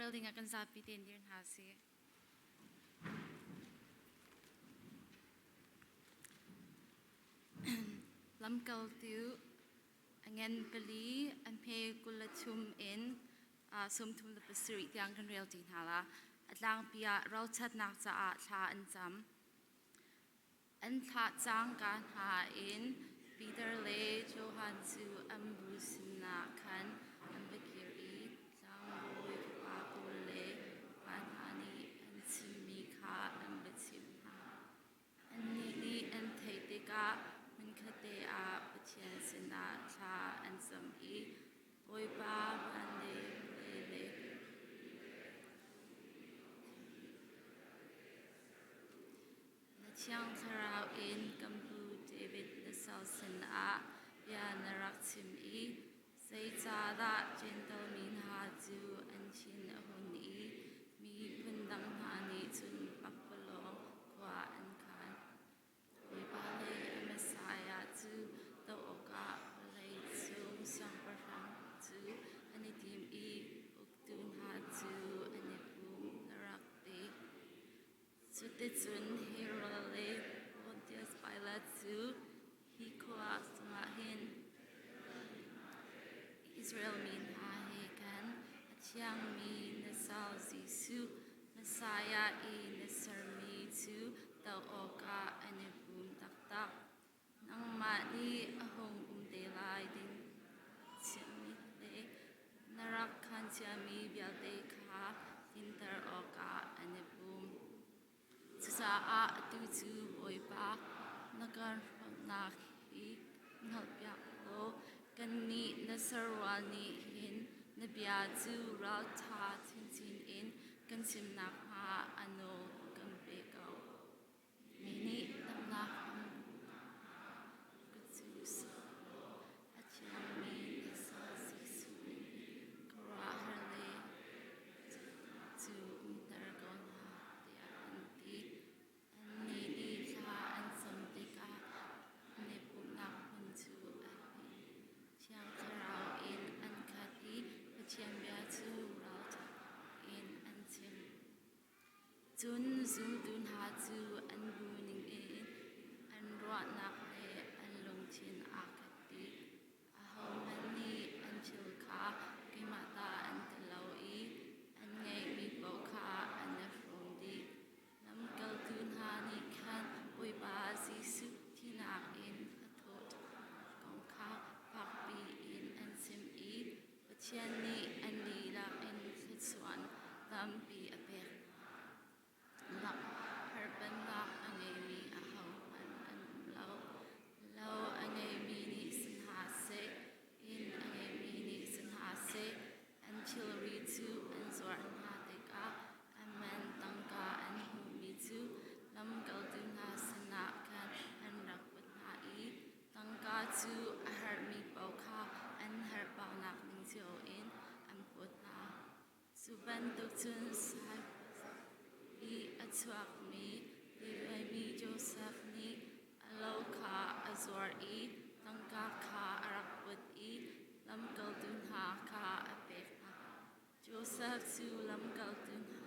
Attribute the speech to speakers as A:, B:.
A: Rel dingah kan zapi tein dir hna sih. Lamkaltu a ngen pali a hme 23 in 37 tiang kan rel ti hna la. A tlangpi ah ralchatnak caah thla an cam. An thlah cangka hna in Peter le Johan cu an bu sinah khan an va kir i tlangbawi upa pawl le upa hna nih an chimmi kha an va chimh hna. Annih nih an theih tikah hmunkhatte ah Pathian sinah thla an cam i, Bawipa, van le vawlei le Na Thiang Thlarau in kan pu David na sal sinah bia na rak chim i zeicahdah Jentail mi hna cu an thin a hun i mi phundang hna nih cun pakpalawng khua an khan? Bawipa le a Messiah cu doh awkah vawlei cung siangpahrang cu an i tim i uktu hna cu an i pum na rak ti. Cuticun Herod le Pontius Pilat cu hi khua chungah hin Israel mi hna he khan a thiangmi na sal Jesuh, Messiah i na sermi cu doh awkah an i pum taktak. Nangmah nih a hung um te lai ding chimmi le na rak khaan ciami vialte kha tlinter awkah an i pum. Cucaah atu cu Bawipa, na kan hrawmnak hi hngalhpiak law kannih na sarual nih hin na bia cu ralṭha chinchin in kan chim nakhnga a nawl kan pe ko. Mi nih damnak an ka cu a thiangmi na sal Jesuh nih khuaruahhar le cu umter ko hna tiah an ti. Annih nih thla an cam tikah an i pumhnak hmun cu a hnin. Thiang Thlarau in an khat i Pathian bia cu ralṭha in an chim. Cun zultu hna cu an bu ningin an ruahnak le an lungthin aa khat dih. Ahohmanh nih an thil kha keimah ta an ti lo i an ngeihmi paoh kha an i hrawm dih. Lamkaltu hna nih khan Bawipa Jesuh thinak in a thawh ṭhannak kong kha fakpi in an chim i Pathian nih an dihlak in thluachuah tampi a pek hna. Harpannak a ngeimi ahohmanh an um lo. Lo a ngeimi nih si hna seh, inn a ngeimi nih si hna seh, an thilri cu an zuarh hna tikah a man tangka an hmuhmi cu lamkaltu hna sinah khan an rak put hna i Tangka cu a herhmi paoh kha an herhbaunak ning cio in an put hna. Cu bantuk cun Cyprus i a chuakmi Levi mi Josef nih a lo kha a zuar i tangka kha a rak put i lamkaltu hna kha a pek hna. Josef cu lamkaltu hna.